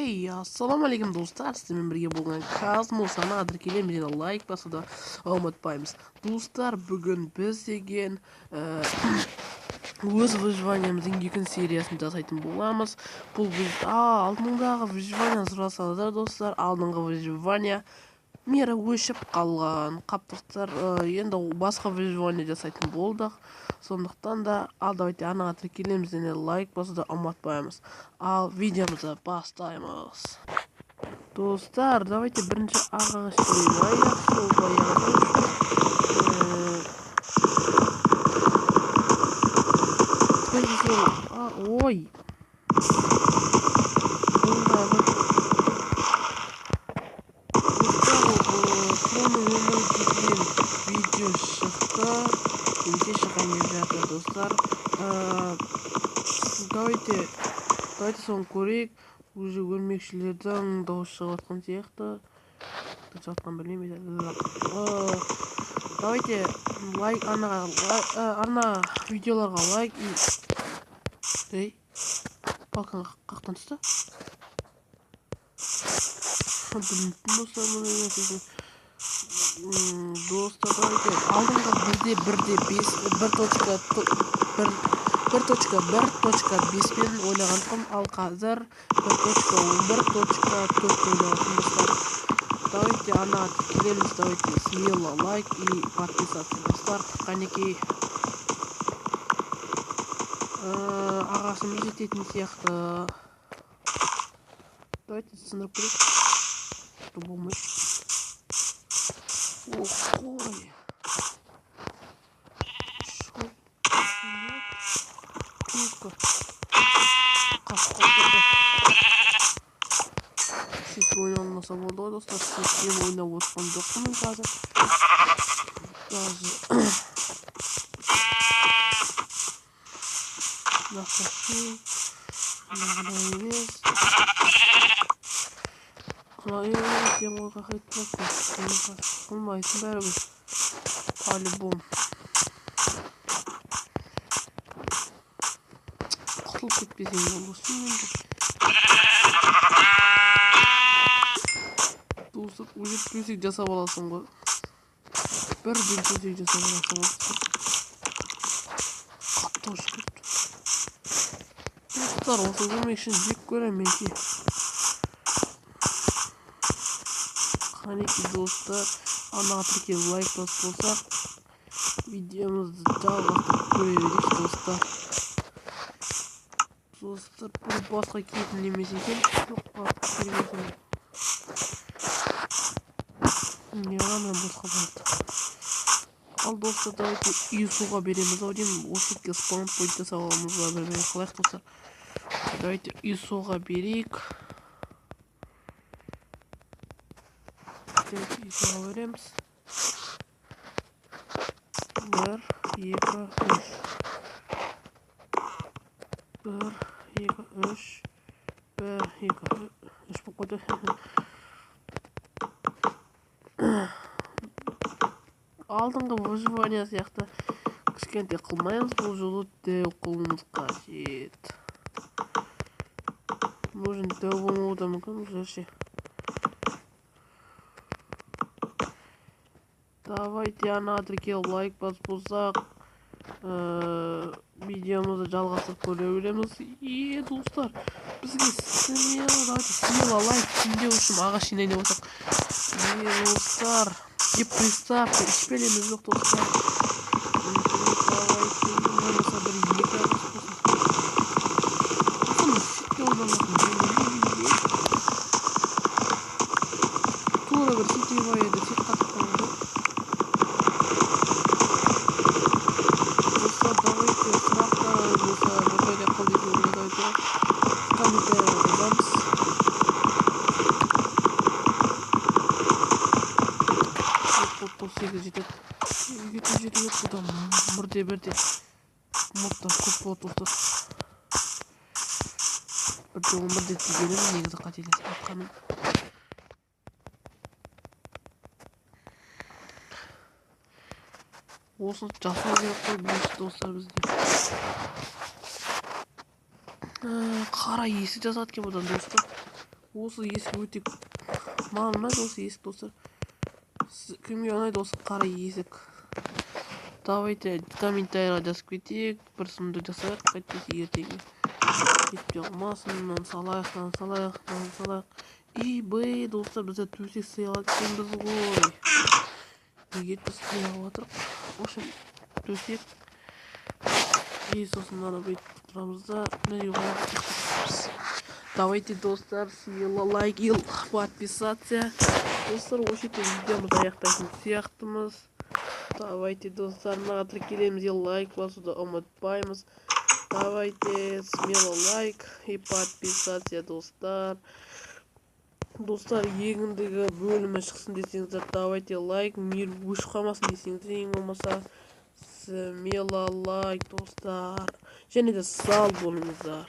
Эй, ассалаумағалейкум, достар! Сіздермен бірге болған Казмус арнаға тіркелеміз және лайк басуды ұмытпаймыз. Достар, бүгін біз деген өз выживаниеміздің екінші сериясын жасайтын боламыз. Бұл алдыңдағы выживание сұрасаңыздар, достар, алдыңғы выживание мері өшіп қалған. Қап, достар, енді басқа выживание жасайтын болдық. Сондықтан да, ал давайте арнаға тіркелеміз және лайк басуды ұмытпаймыз. Ал видеомызды бастаймыз. Достар, давайте бірінші ағаш жинайық. Сол баяғыда ой. Соның өмірі деген видео шықты. Немесе шығайын деп жатыр, достар. Давайте соны көрейік. Уже өрмекшілердің дауысы шығып жатқан сияқты. Жатқан білмеймін. Давайте лайк арна видеоларға лайк. Ей, палканы қақтан түсті. Білмейтін достар, мұны достар, давайте алдыңғы бірде бірде бес, бір точка бір, 1.1.5-пен ойнаған тұғым, ал қазір 1.11.4 ойнаған достар. Давайте арнаға тіркелеміз, давайте смело лайк и подписаться, достар. Қанекей, ағашымыз жететін сияқты. Давайте сындырып көрейік. Болмайды. Ох, ой. Сөйтіп ойналмаса болды ғой, достар. Сөйтіп ойнап отырған жоқпын мен қазір. Даже емес. Ой, сен ғой қақайтын қылмайсың бәрібір. По-любому. Құтылып кетпесең болды енді. Достар, уже төсек жасап аласың ғой. Бірден төсек жасап аласың ғой. Қатты ұшып кетті. Достар, осы өрмекшіні жек көремін мен ше. Қанекей, достар, арнаға тіркеліп лайк басып болсақ, видеомызды жалғастырып көре берейікші, достар. Достар, бұл басқа киетін емес екен. Жоқ, артық керек екен. Не ғана босқа болды. Ал, достар, давайте үй суға береміз ау деймін. Осы жерге спаун пойнт жасап аламыз ба, бір бірін қалайық, достар. Давайте үй суға берейік. Үй суға береміз. 1, 2, 3. 1, 2, 3. 1, 2, 3 болып қойды. Алдыңғы выживание сияқты кішкентай қылмаймыз, бұл жолы дәу қылуымыз қажет. Нужен дәу болмауы да мүмкін бұл жерше. Давайте арнаға тіркеліп лайк басып болсақ, видеомызды жалғастырып көре береміз. Е, достар, бізге смело, давайте смело лайк теңдеу үшін ағаш жинайын деп отырсақ. Е, достар, и представьте, ешпелеміз жоқ, достар. Давайте, болмаса бір екі ағаш болсын. Осыны сетке ойнамасын. Тура бір сетевой еді, сет қатып қалды. Достар, давайте сұрақтар болса, бір пайда қыл десеңіздер, давайте комментарий жазамыз. Бұл 8 жетеді. Үйге де жету керек, бұдан бірде-бірде модтар көп болады, достар. Бірде он бірде дегенім негізі қателесіп жатқаным. Осыны жасау керек қой, бірінші, достар, бізге. Қара есік жасады екен бұдан, достар. Осы есік өте маған ұнайды, осы есік, достар. Кімге ұнайды осы қара есік? Давайте комментарийға жазып кетейік. Бір сұмдық жасайық, қайтпесе ертеңге кетпей қалмасын. Мынаны салайық, мынаны салайық, мынаны салайық. И б, достар, бізде төсек істей алады екенбіз ғой. Неге біз қиналып жатырмық? В общем, төсек и сосын мынаны бүйтіп тұрамыз да, мына жерге қоямыз. Давайте, достар, смело лайк и подписаться. Достар, осы жерде видеомызды аяқтайтын сияқтымыз. Давайте, достар, мынаға тіркелеміз и лайк басуды ұмытпаймыз. Давайте смело лайк и подписаться, достар. Достар, егіндігі бөлімі шықсын десеңіздер, давайте лайк. Мир өшіп қалмасын десеңіздер, ең болмаса смело лайк, достар. Және де сау болыңыздар.